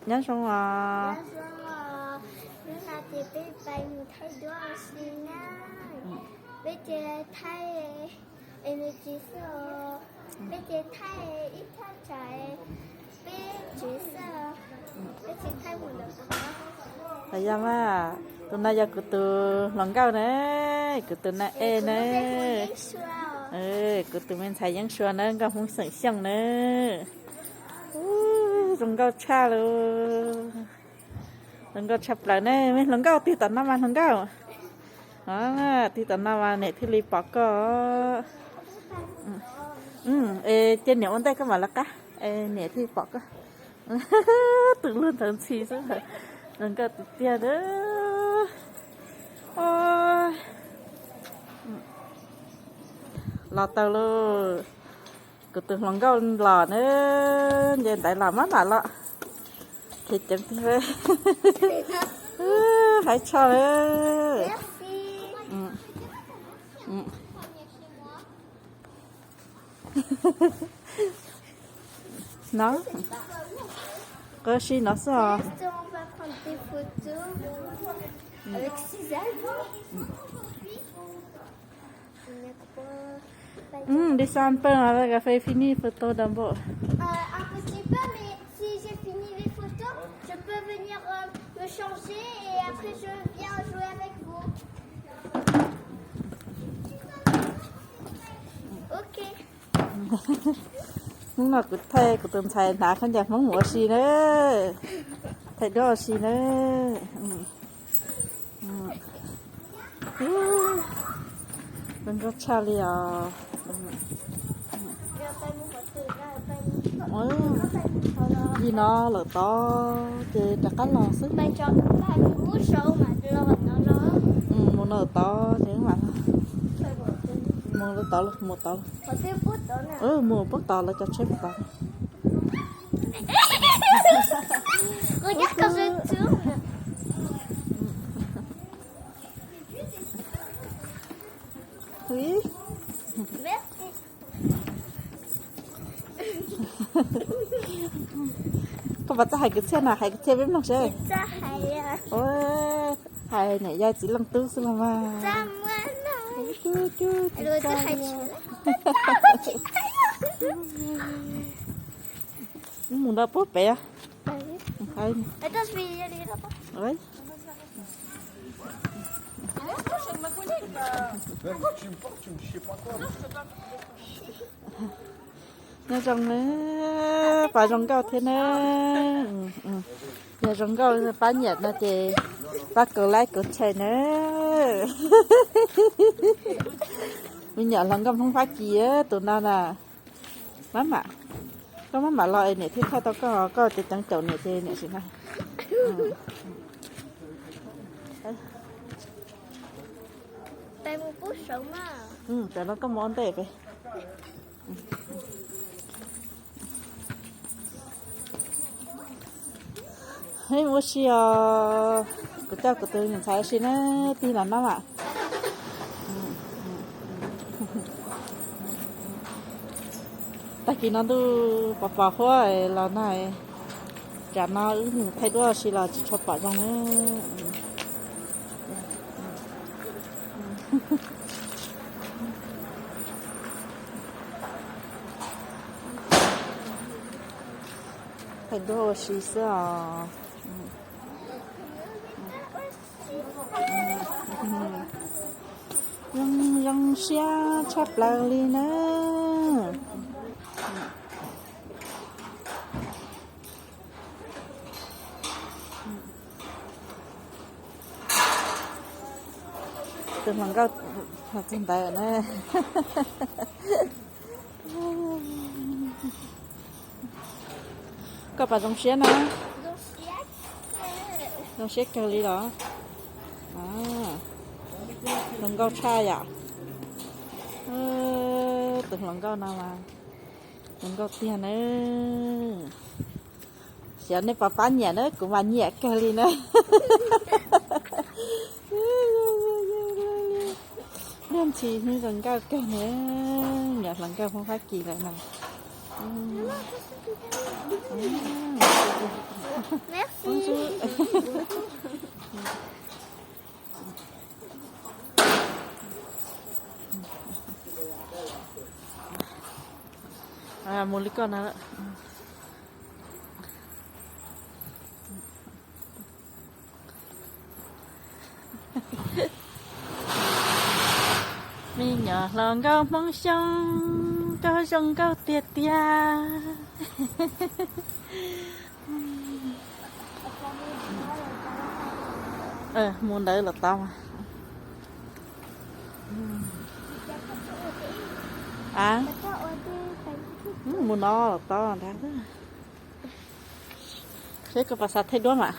Nyob zoo os. Hnub no ces peb pais mus thaij duab ua si na. Peb ces thaij energy xwb os. Peb ces thaij ib thaj tsam peb tsev xwb os. Peb tsis thaij mus lawm. Los yog mas, tus no yog kuv tus hluas nkauj na, kuv tus na e na, kuv tus me ntxhais Yeeb Sua na, nkauj Hmoob xeem Xyooj na. Zoo nkauj tshaj li. Hluas nkauj tshaj plaws ne, me hluas nkauj tig tom no mas hluas nkauj. Tig tom no mas niam thiaj li pom koj. Es cia niam ua ntej koj mam lawv qab, es niam thiaj pom koj. Tus luag ntawd ntxhi xwb, hluas nkauj tiag tiag. Los tau lauj, kuv tus hluas nkauj los na, nce ntawd los maj mam los. Ces ceev tiag, haib tshaj lawm. No, qab si no xwb os. Đi xa pawg cà phê fini photo đồng bộ. Un petit peu, mais si j'ai fini les photos, je peux venir me changer et après je viens jouer avec vous. Ok. Hnub no kuv thaij kuv tus ntxhais hnav khaub ncaws Hmoob mus ua si na, thaij duab ua si na. Zoo nkauj tshaj li os. Yim no lawm tod, ces rov qab los xwb. Mus no tod ces mam los. Mus tod los, mus tod los. Mus pub tod los, cov tsheb pub tod. Koj puas txawj hais kwv txhiaj no, hais kwv txhiaj peb mloog seb. Hais niam yau txiv leej tub xwb los mas. Mus nram puag pem. Nyob zoo na, pab zoo nkauj thiab na. Yog zoo nkauj pab nyiam no ces pab kaum like kaum share na. Me nyuam hluas nkauj Hmoob Fab Kis tus no na. Maj mam, koj maj mam los es niam thiaj thaij tau koj, koj ceev ceev caum niam ces niam sim na. Tam no koj mus ua ntej pem. Ua si os, kuv coj kuv tus me ntxhais ua si na, tig los no mas. Tag kis no ntuj pos pos huab los na, tsam no wb mus thaij duab ua si los tsis tshua pom zoo na. Thaij duab ua si xwb os. Zoo, zoo siab tshaj plaws li na. Tus hluas nkauj txog ntawd na. Koj puas zoo siab na? Zoo siab kawg li los? Hluas nkauj tshaj yom. Tus hluas nkauj no mas hluas nkauj tiag na. Xyov nej puas pab nyiam na, kuv mas nyiam kawg li na. Niag ntxhi hnub zoo nkauj kawg na, niam hluas nkauj Hmoob Fab Kis lawm na. Merci. Mus li koj na. Me nyuam hluas nkauj Hmoob Xyooj, koj zoo nkauj tiag tiag. Mus ntawd los tau mas. A, mus no los tau ntag. Seb koj pas xav thaij duab mas.